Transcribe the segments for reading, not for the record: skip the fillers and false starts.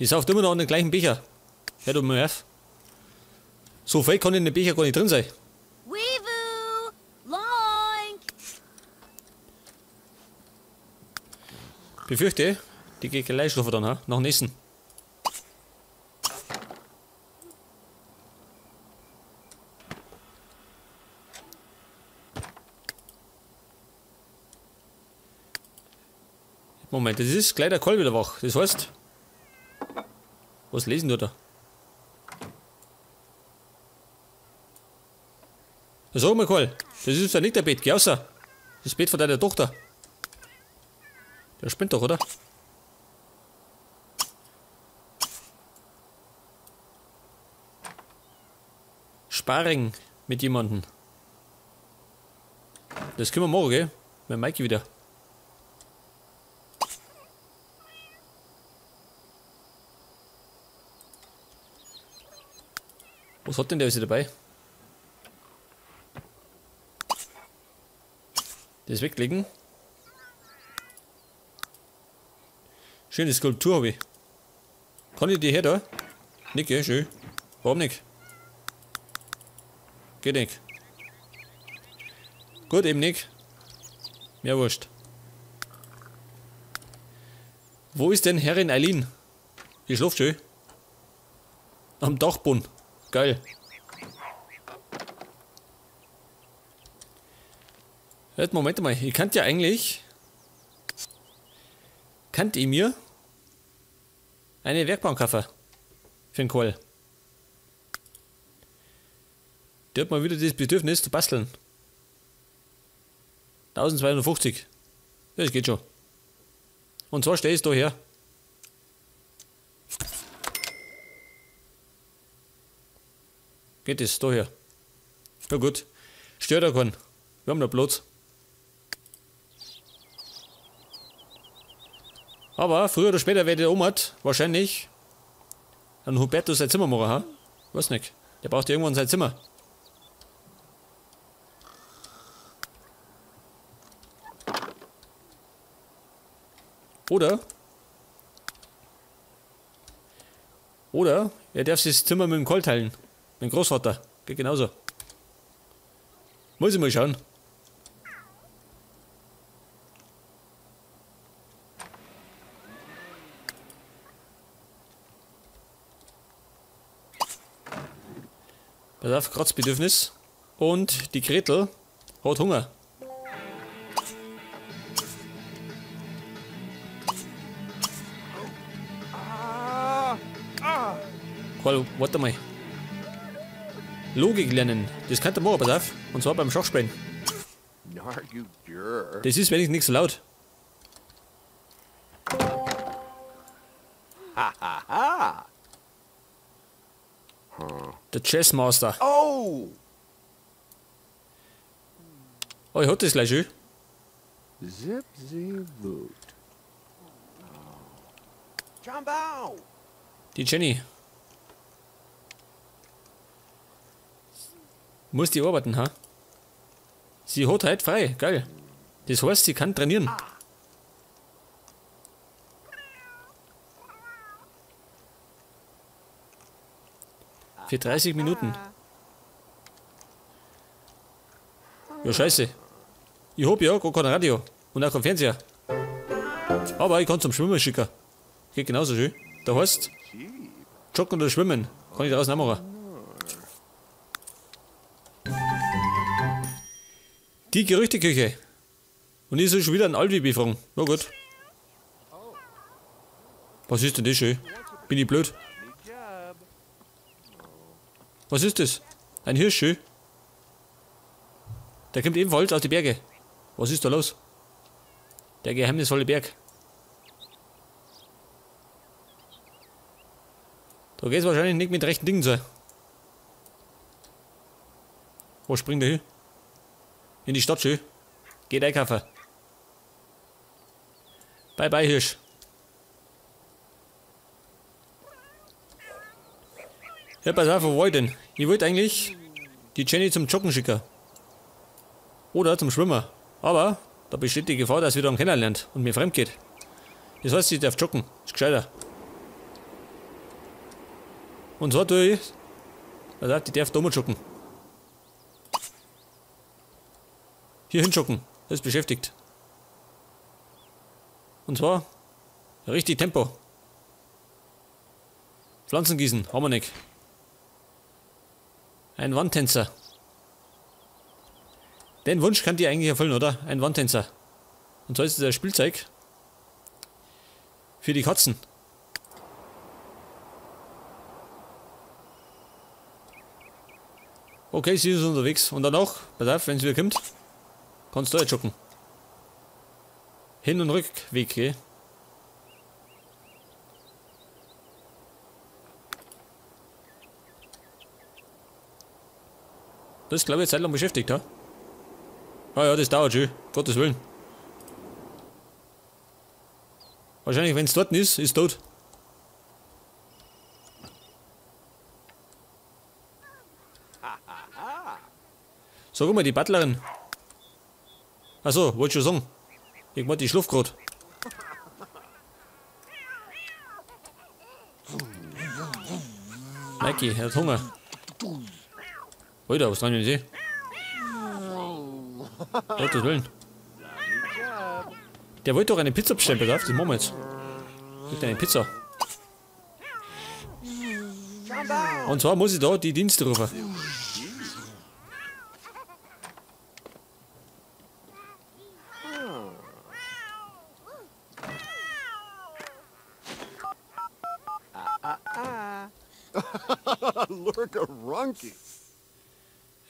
Die sauft immer noch in den gleichen Becher. Hör doch mal auf. So viel kann in dem Becher gar nicht drin sein. Befürchte, die geht gleich schlafen dann, ha? Nach dem Essen. Moment, das ist gleich der Karl wieder wach. Das heißt, was lesen du da? Sag mal, Karl, das ist ja nicht der Bett, geh raus. Das Bett von deiner Tochter. Der spinnt doch, oder? Sparring mit jemandem. Das können wir morgen, gell? Mit Mikey wieder. Was hat denn der alles dabei? Das weglegen. Schöne Skulptur habe ich. Kann ich die her da? Nicht, gell? Schön. Warum nicht? Geht nicht. Gut, eben nicht. Mir wurscht. Wo ist denn Herrin Eileen? Die schläft schön. Am Dachboden. Geil. Jetzt, Moment mal. Ich kannte ja eigentlich... Kannt ihr mir eine Werkbank kaufen? Für den Karl. Der hat mal wieder das Bedürfnis zu basteln. 1250. Das geht schon. Und zwar stell ich es da her. Geht es da her. Ja gut. Stört ja keinen. Wir haben noch Platz. Aber früher oder später werde der Oma wahrscheinlich an Hubertus sein Zimmer machen, ha? Weiß nicht. Der braucht ja irgendwann sein Zimmer. Oder? Oder er darf sich das Zimmer mit dem Karl teilen. Mit dem Großvater. Geht genauso. Muss ich mal schauen. Pass auf, Kratzbedürfnis. Und die Gretel hat Hunger. Karl, warte mal. Logik lernen. Das kann der machen, pass auf. Und zwar beim Schachspielen. Das ist wenigstens nicht so laut. Der Chessmaster. Oh! Oh, ich hab das gleich schön. Zip, zip, boot. Die Jenny. Muss die arbeiten, ha? Sie hat heute frei, geil. Das heißt, sie kann trainieren. Für 30 Minuten. Ja, scheiße. Ich hab ja gar kein Radio und auch kein Fernseher. Aber ich kann zum Schwimmen schicken. Geht genauso schön. Da heißt, joggen oder schwimmen. Kann ich draußen auch machen. Die Gerüchteküche. Und ich soll schon wieder einen Aldi befragen. Na gut. Was ist denn das schön? Bin ich blöd? Was ist das? Ein Hirsch, schön. Der kommt ebenfalls aus den Bergen. Was ist da los? Der geheimnisvolle Berg. Da geht's wahrscheinlich nicht mit rechten Dingen zu. Wo springt der hin? In die Stadt, schön. Geht einkaufen. Bye bye, Hirsch. Ja, pass auf, wo war ich denn? Ich wollte eigentlich die Jenny zum Joggen schicken. Oder zum Schwimmen. Aber da besteht die Gefahr, dass sie wieder kennenlernt und mir fremd geht. Das heißt, sie darf joggen. Ist gescheiter. Und zwar tue ich. Also, die darf da mal joggen. Hier hinjoggen. Das ist beschäftigt. Und zwar richtig Tempo. Pflanzen gießen, haben wir nicht. Ein Wandtänzer. Den Wunsch kann die eigentlich erfüllen, oder? Ein Wandtänzer. Und zwar ist das ein Spielzeug für die Katzen. Okay, sie ist unterwegs. Und danach, pass auf, wenn sie wieder kommt, kannst du jetzt joggen. Hin- und Rückweg, gell? Das ist, glaube ich, eine Zeit lang beschäftigt, ha? Ah ja, das dauert schon. Gottes Willen. Wahrscheinlich, wenn es dort ist, ist tot. So, guck mal, die Butlerin. Achso, wollte schon sagen. Ich mach die schläft grad. Mikey, er hat Hunger. Alter, was dran denn sie? Gottes Willen. Der wollte doch eine Pizza bestellen, pass auf, das machen wir jetzt. Kriegt eine Pizza. Und zwar muss ich da die Dienste rufen.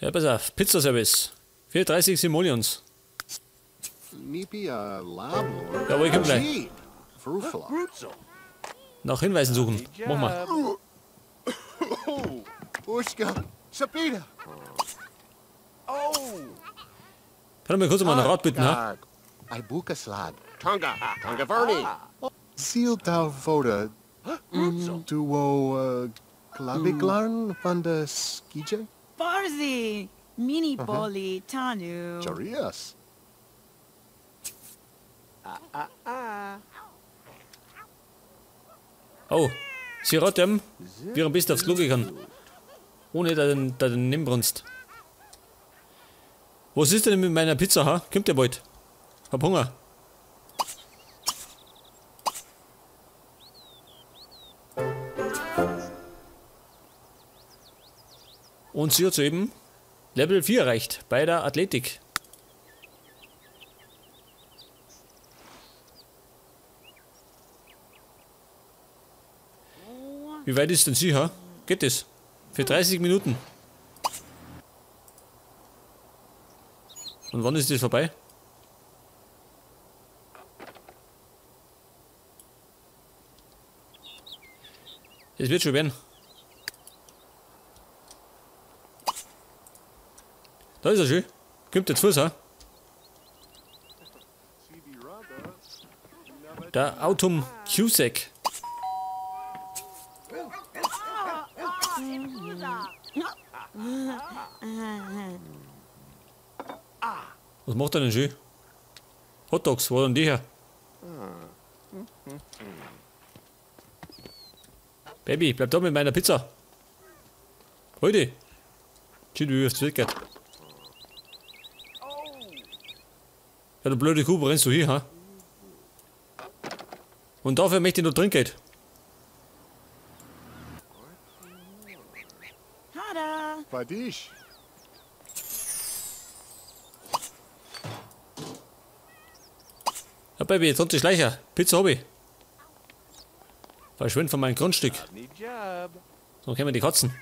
Ja, pass auf, Pizzaservice. 4,30 Simoleons. Jawohl, ich komm gleich. Nach Hinweisen suchen. Mach mal. Kann ich mir kurz um einen Rat bitten, ha? Farzi, Mini Boli, Tanu. Jarias. Oh, sie rat ihm, wie er am besten aufs Klo gehen kann. Ohne dass er den nimbrunst. Was ist denn mit meiner Pizza, ha? Kommt der bald? Hab Hunger. Und sie hat soeben Level 4 erreicht bei der Athletik. Wie weit ist denn sie, ha? Geht das? Für 30 Minuten. Und wann ist das vorbei? Es wird schon werden. Da ist er schön. Kommt jetzt Fuß, ha? Der Autumn Cusack. Was macht er denn schön? Hotdogs, wo denn die her? Baby, bleib da mit meiner Pizza. Heute. Schön, wie aufs Feld geht. Ja, du blöde Kuh, wo rennst du hier, ha? Und dafür möchte ich noch Trinkgeld. Ja, Baby, jetzt kommt die Schleicher. Pizza hab ich. Verschwind von meinem Grundstück. So kommen die Katzen.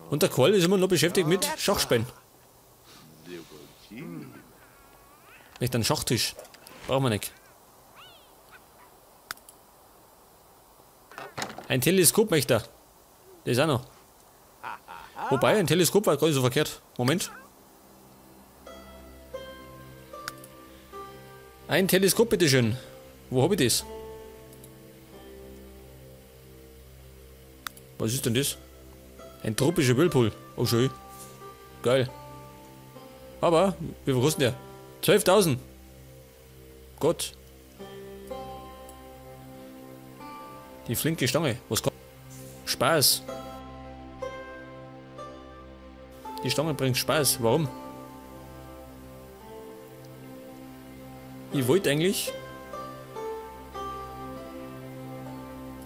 Und der Karl ist immer noch beschäftigt mit Schachspielen. Nicht einen Schachtisch. Brauchen wir nicht. Ein Teleskop möchte er. Das ist auch noch. Wobei, ein Teleskop war gar nicht so verkehrt. Moment. Ein Teleskop, bitteschön. Wo hab ich das? Was ist denn das? Ein tropischer Whirlpool. Oh, schön. Geil. Aber, wie viel kostet der? 12.000. Gott. Die flinke Stange. Was kommt? Spaß. Die Stange bringt Spaß. Warum? Ich wollte eigentlich...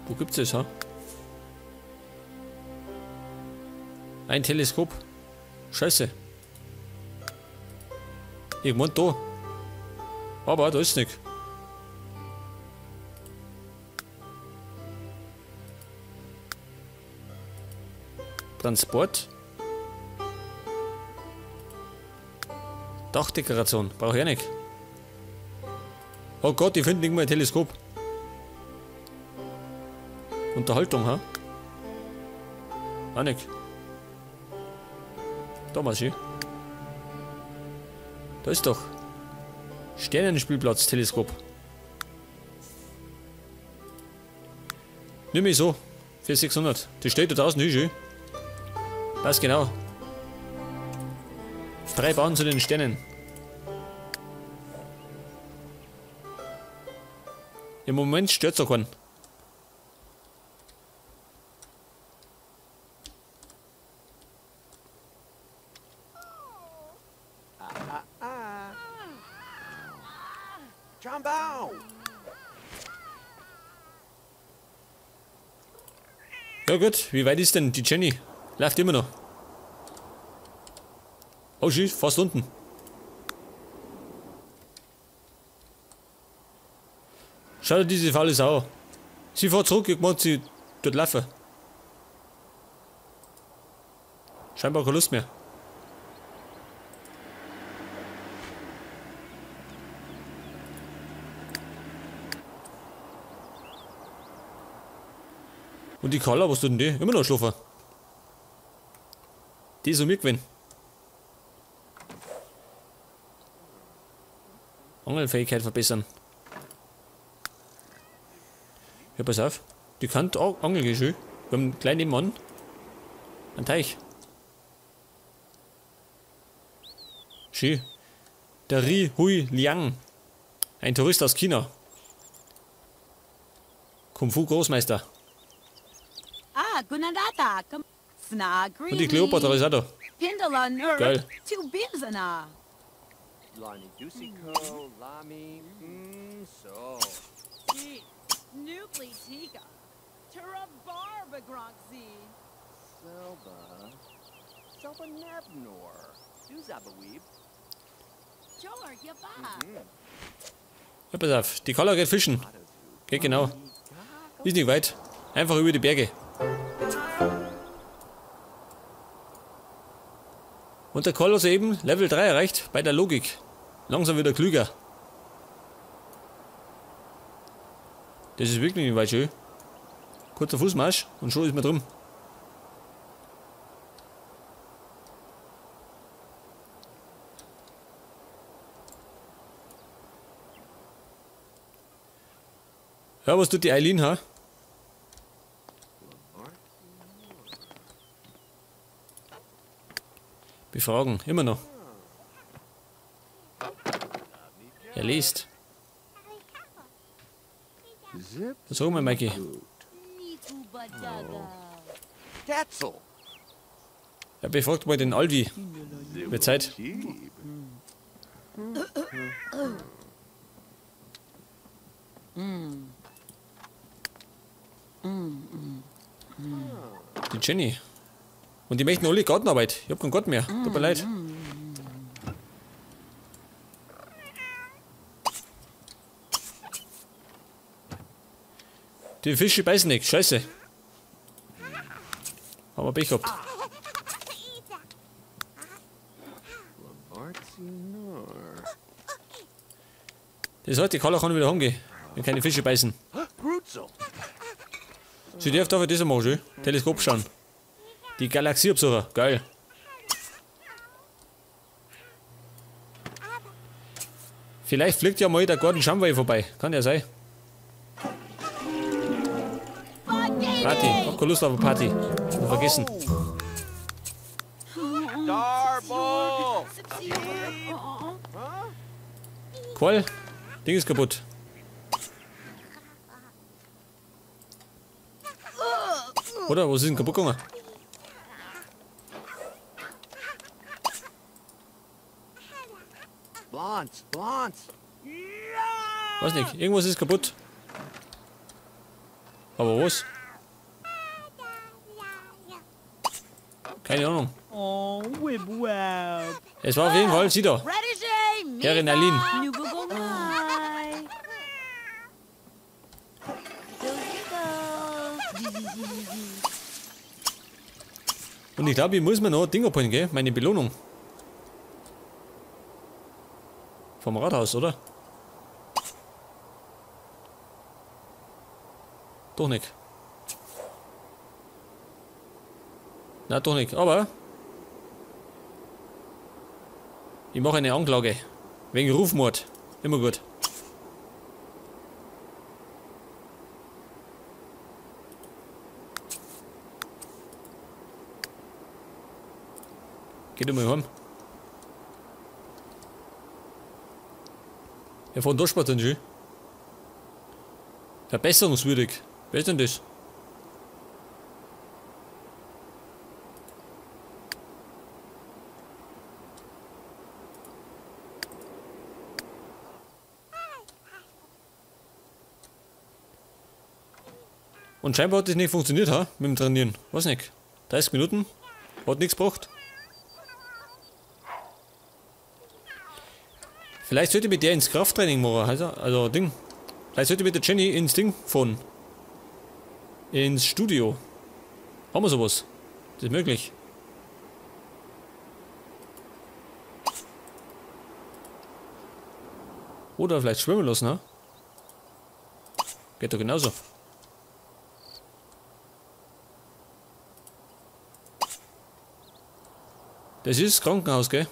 Wo gibt's das, ha? Ein Teleskop. Scheiße. Ich mein da. Aber da ist nichts. Transport. Dachdekoration. Brauche ich auch nicht. Oh Gott, ich finde nicht mehr ein Teleskop. Unterhaltung, ha? Auch nicht. Da mal schön. Da ist doch. Sternenspielplatz, Teleskop. Nimm ich so. Für 600. Die steht da draußen, schön. Passt genau. 3 Bahnen zu den Sternen. Im Moment stört's doch keinen. Ja gut, wie weit ist denn die Jenny? Läuft immer noch. Oh schieß, fast unten. Schau dir diese faule Sau. Sie fährt zurück, ich mag sie dort laufen. Scheinbar keine Lust mehr. Und die Carla, was tut denn die? Immer noch schlafen. Die ist so mir gewesen. Angelfähigkeit verbessern. Ja, pass auf. Die kann auch angeln gehen, schön. Wir haben gleich nebenan einen Teich. Schön. Der Ri Hui Liang. Ein Tourist aus China. Kung Fu Großmeister. Und die Kleopatra ist auch da. Geil. Ja, pass auf, die Carla geht fischen. Geht genau. Ist nicht weit. Einfach über die Berge. Und der Carl hat eben Level 3 erreicht bei der Logik. Langsam wieder klüger. Das ist wirklich nicht weit schön. Kurzer Fußmarsch und schon ist man drin. Ja, was tut die Eileen, ha? Befragen, immer noch. Er liest. Was sagen wir, Mikey? Er befragt mal den Alvi. Wird Zeit. Die Jenny. Und die möchten alle Gartenarbeit. Ich hab keinen Garten mehr. Tut mir leid. Die Fische beißen nicht. Scheiße. Haben wir Pech gehabt. Das heißt, die Carla kann wieder heimgehen, wenn keine Fische beißen. Sie darf dafür das machen, schön. Teleskop schauen. Die Galaxieabsucher, geil. Vielleicht fliegt ja mal der Gordon Shumway vorbei. Kann ja sein. Party. Ich hab keine Lust auf eine Party. Hab vergessen. Qual? Ding ist kaputt. Oder? Was ist denn kaputt gegangen? Weiß nicht, irgendwas ist kaputt. Aber was? Keine Ahnung. Es war auf jeden Fall sie da. Herrin Aline. Und ich glaube, ich muss mir noch ein Ding abholen, gell? Meine Belohnung. Vom Rathaus, oder? Doch nicht. Na, doch nicht. Aber ich mache eine Anklage. Wegen Rufmord. Immer gut. Geht mal heim. Ja, von da spart denn schon. Verbesserungswürdig. Wer ist denn das? Und scheinbar hat das nicht funktioniert, ha? Mit dem Trainieren. Weiß nicht. 30 Minuten. Hat nichts gebracht. Vielleicht sollte ich mit der ins Krafttraining machen, also Ding. Vielleicht sollte ich mit der Jenny ins Ding fahren. Ins Studio. Haben wir sowas? Das ist möglich. Oder vielleicht schwimmen lassen, ne? Geht doch genauso. Das ist Krankenhaus, gell?